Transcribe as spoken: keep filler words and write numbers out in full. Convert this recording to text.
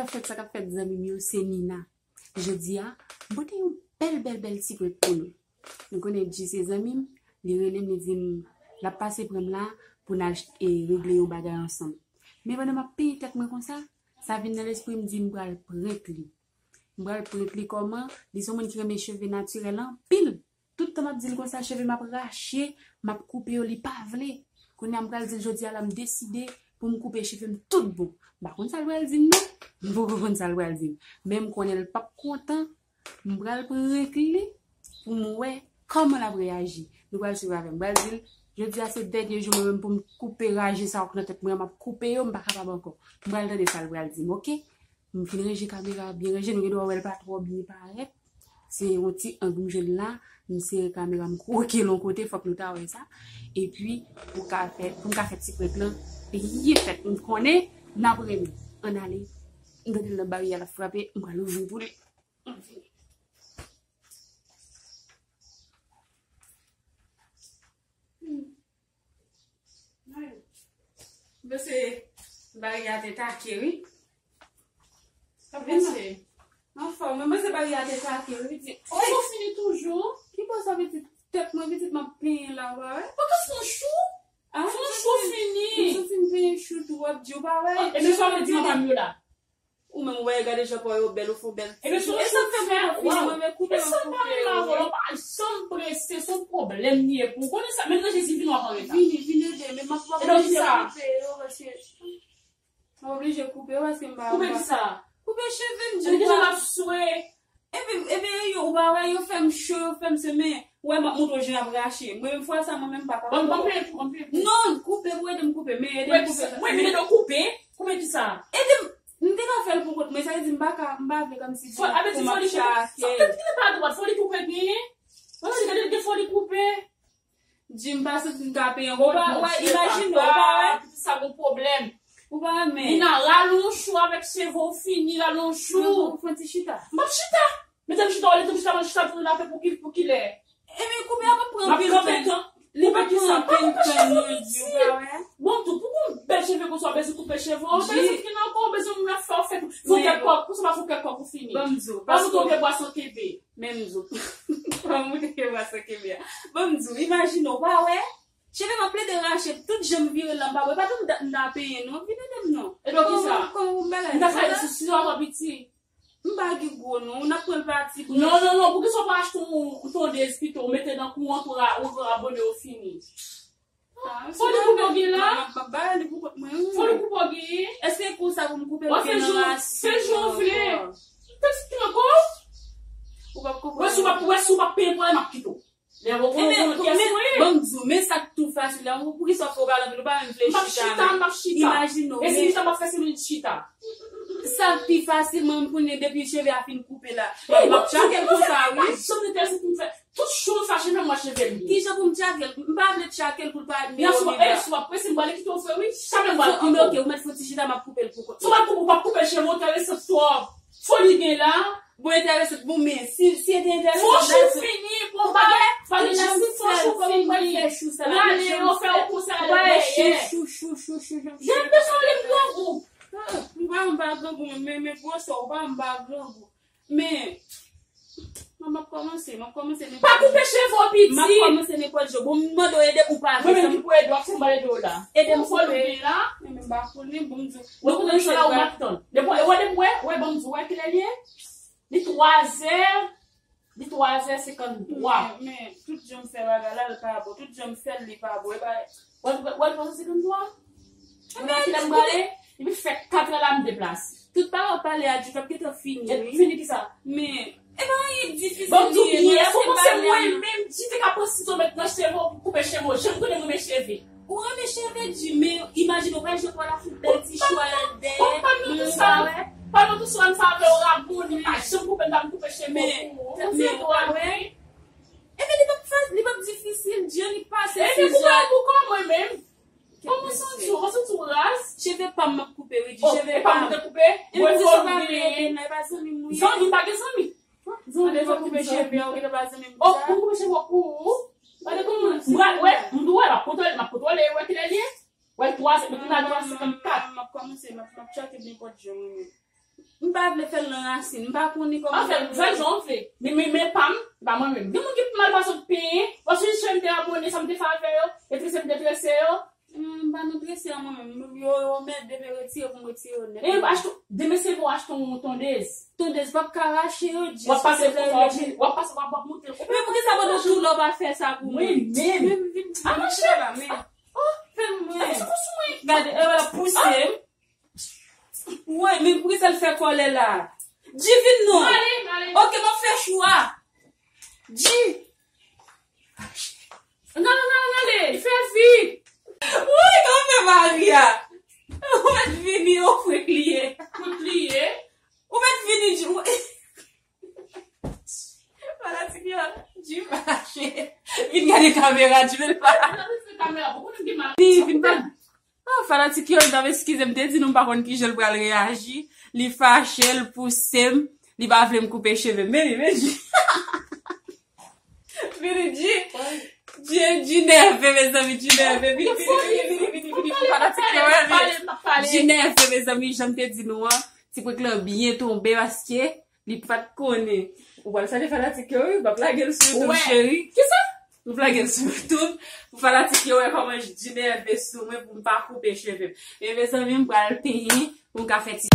Fèt, sa k ap fèt, zanmi m yo, se Nina. Jodi a, m pote yon bèl, bèl, bèl ti prank pou nou. Nou konnen G se zanmi m, li rele m, li di m l ap pase pran m la pou n al, e, regle yon bagay ansanm. Men pandan m ap penyen tèt mwen konsa, sa vin nan lespri m, di m pral prank li. M pral prank li kòman? Li se yon moun ki renmen cheve natirèl anpil. Tout tan m ap di l konsa, cheve m ap rache, m ap koupe yo, li pa vle. Kounye a m pral di l jodi a la, m deside pou m koupe cheve m tout bon. M pa konn sa l pral di m non. M poko konn sa l pral di m. Men m konnen l p ap kontan. M pral prank li pou m wè kòman l ap reyaji. Nou pral swiv avè m. M pral di l, jodi a se dènye jou mwen menm pou m koupe raje sa yo k nan tèt mwen an, m ap koupe yo, m pa kapab ankò. M pral tande sa l pral di m, oke? M fin ranje kamera a byen ranje, nou gen dwa wè l pa twò byen parèt. Se yon ti ang m jwenn la, m sere kamera m kwoke l yon kote, fòk nou ta wè sa. Epi, pou ka fè, pou m ka fè ti prank lan, byen fèt, m konnen n ap renmen. Ann ale, m tande l nan baryè a l ap frape, m pral ouvri pou li. Mwen se baryè a te take, wi. Sa pase? Anfòm, mwen se baryè a te take, wi. Di, oh, nou fini toujou? Ki bò sa pitit? Tèt mwen pitit m ap penyen la, w pa wè? Poukisa se yon chou? Ah, se yon chou fini. M santi m penyen chou tou, w ap di, w pa wè? Oh, e men sa w ap di manman m yo la? Ou menm, ou wè, gade jan po yo bèl, ou fè w bèl. Ebyen, se yon chou fè, waw. E sa m pa renmen avè w, w pa janm prese, se yon pwoblèm li ye pou ou. Konnen sa, menm nan Jezi vini w ap anreta. Vini, vini ede, men m ap oblije koupe yo, paske m ap oblije koupe yo, paske m pa. Koupe kisa? Koupe cheve m, di w pa. Ebyen, ebyen, yo, ou pa wè, yo fè m cho, yo fè m se, men, ou wè, m ap montre w jan y ap rache. Mwen menm, fwa sa, mwen menm, m pa kapab. Ban m, ban m peye pou, ban m peye pou. Non, koupe, pou ede m koupe, men ede m koupe. Mwen vin ede w koupe? Koupe kisa? Ede m, m te ka fè l pou kont mwen, sa vle di m pa ka, m pa vle kòmsi di pou m ap chake. Fò li koupe, fò li koupe, genyen. Mwen di gade l gen fò li koupe. Di m pa santi m ka peye ankò, ou pa wè, imajine w, ou pa wè. Sa gon pwoblèm. Ou pa wè, men. Nina, rale yon chou avèk cheve w fini, rale yon chou. Fè yon ti chita. M p ap chita. Mete m chita, olye m chita, mwen chita toujou lape pou ki, pou kilè? Ebyen, koupe a p ap pran anpil tan. Li p ap pran anpil tan, mwen di w, pa wè? Bon, tou, pou gon bèl cheve konsa, w bezwen koupe cheve w, w bezwen ki nan kò, w bezwen moun ap fè w fè tout. Fè w kèk kòk, konsa pa fè w kèk kòk ou fini. Ban m di w, pa montre w vye bwason kenbe. Men m di w. Pa montre w vye bwason kenbe a. Ban m di w, imajine w, pa wè? Cheve m ap plede rache, tout jan m vire la, m pa wè, pa janm m ta penyen non, vin ede m non. Ede w kisa? Kòman, kòman pou m bagay? M ta fè si, si w ap piti. M pa gen gwo non, n ap pran l pa ti bout. Non, non, non, poukisa w pa achte yon, yon tondez pito, w mete nan kouran pou ra-, ou abone w fini. Fò li koupe w gen la. M ap, m ap bay li pou kont mwen, wi. Fò li koupe w gen. Èske kou sa pou m koupe l gen nan rasin? Fè jan w vle. Fè jan w vle. Ou p ap koupe w gen. Wè si w p ap, wè si w p ap peye pou l, m ap kite w. Lè w konnen pyès mwen ye. Ban m di w, men sa k tou fasil la, poukisa w fè w pale anpil, ou pa menm vle chita menm. M ap chita, m ap chita. Imajine w, e si m chita, m ap fè senk minit chita. Sa k pi fasil, mwen, m konnen depi cheve a fin koupe la. M ap tchake l konsa, wi. Janm enterese pou m fè. Tout jou m fache, menm mwa cheve m ye. Kijan pou m tchake l? M pa vle tchake l pou l pa nimewo m la. Sou w ap prese, m prale kite w fè, wi. Sa menm m pral kite w. Ok, ou mèt fè yon ti chita, m ap koupe l pou kont mwen. Si w pa koupe, w p ap koupe cheve w, enterese twòp. Foli gen la. Bon, enterese, bon, men si, si e te enterese, fò chou fini, pran bagay, pa gen chou, fò chou fini. Rale yo, fè yon konsèy avèk dèyè. Chou, chou, chou, chou, chou. Jan m bezwen li m grangou. M pa, m pa grangou, men, men, gwosè, ou pa, m pa grangou. Men, m ap kòmanse, m ap kòmanse nenpòt. Pa koupe cheve w, piti. M ap kòmanse nenpòt jan. Bon, m mande w ede ou pa vle. Mwen menm ki pou ede w, ak sa m pral ede w la. Ede m koupe. Fò l gen la. Men, men, m pa konnen, bon, m di w. Mwen konnen se la ou m ap tann. Depi w wè, depi w wè, wè, bon, m di w, wè kilè l ye? Li twazè, li twazè senkanntwa. Men, men, tout jan m fè bagay la, l pa bon. Tout jan m fè l, li pa bon. E pa... Wè, wè, wè, panse se konn dwa. Mwen nan kilè m prale, epi fè katrè la m deplase. Tout pawòl pale a di w t ap gentan fini, wi. Fini kisa? Men, e pa anyen k difisil li ye, non, se pale a, non. Mwen menm, di te ka pran sizo met nan cheve w, koupe cheve w, jan m konnen mwen renmen cheve. Ou renmen cheve di, men imajine w pa jwe pou al fout bèl ti chwa dèyè, moun pa wè. Pa nan tout sa, m sa avè w raboni, pa janm koupe, m pa m koupe cheve w pou ou. Men, men ou pa wè. Ebyen, li p ap fasil, li p ap difisil, Dieu, li pase. Ebyen, koupe w pou kò mwen menm. Kòman w santi w? Ou santi w raz? Cheve pa m m ap koupe, wi, di cheve pa m. Oh, e pa m ou te koupe? Ebyen, se sa w pa vle ede m nan, e pa zanmi m ou ye. Zanmi, m pa gen zanmi. Zanmi, ou te koupe cheve a, ou gentan pa zanmi m sa. Oh, m koupe cheve w pou ou? Gade kòman m pral, wè, m di w, wè, m ap kontwole, m ap kontwole, wè kilè l ye? Wè, twa, m te nan twa senkannkat. M ap kòmanse, m ap, m ap tchake nenpòt jan mwen menm. M pa vle fè l nan rasin. M pa konnen kòman. Anfen, fè l jan w vle. Men men men pa m, se pa mwen menm. Gen moun ki pi mal pase w penyen. Paske se m te abòne, sa m te fè avè yo, e trese m te trese yo. M pa nan trese an mwen menm. Yo yo mèt demen retire pou m retire yo nèt. E achte, demen se pou w achte yon tondez. Tondez p ap ka rache yo, Dji. W ap pase pou w ap w ap pase w ap w ap moute. Men poukisa pandan tou lè w pa fè sa pou mwen? Mwen menm. Mwen vin. A mache. Fè mwen. Gade, e w ap pouse m. Woy, men poukisa l fè kòlè la? Dji, vin non. Oke, m ap fè chou a. Dji. Gade, gade, gade, fè vit. Woy, kòman fè mari a? Ou mèt vini, o, frenk li ye. Frenk li ye. Ou mèt vini, Dji. Fanatik yo, Dji fache. Vin gade kamera, Dji vin pa. Vin, vin pa. Ah, fanatik yo, n ap eskize m, te di nou m pa konn kijan l pral reyaji. Li fache, l pouse m, li pa vle m koupe cheve m. Men li, men Dji. Vini Dji. Dji, Dji nève, mezanmi, Dji nève. Vini, vini, vini, vini, vini, vini, fanatik yo, wè, vini. Dji nève, mezanmi, jan m te di nou an. Ti prank lan byen tonbe paske li pa t konnen. Ou pral salye fanatik yo, wi, m ap lage l sou YouTube, cheri. Kisa? M ap lage l sou YouTube pou fanatik yo wè kòman Dji nève sou mwen pou m pa koupe cheve m. Men mezanmi, m pral penyen pou m ka fè ti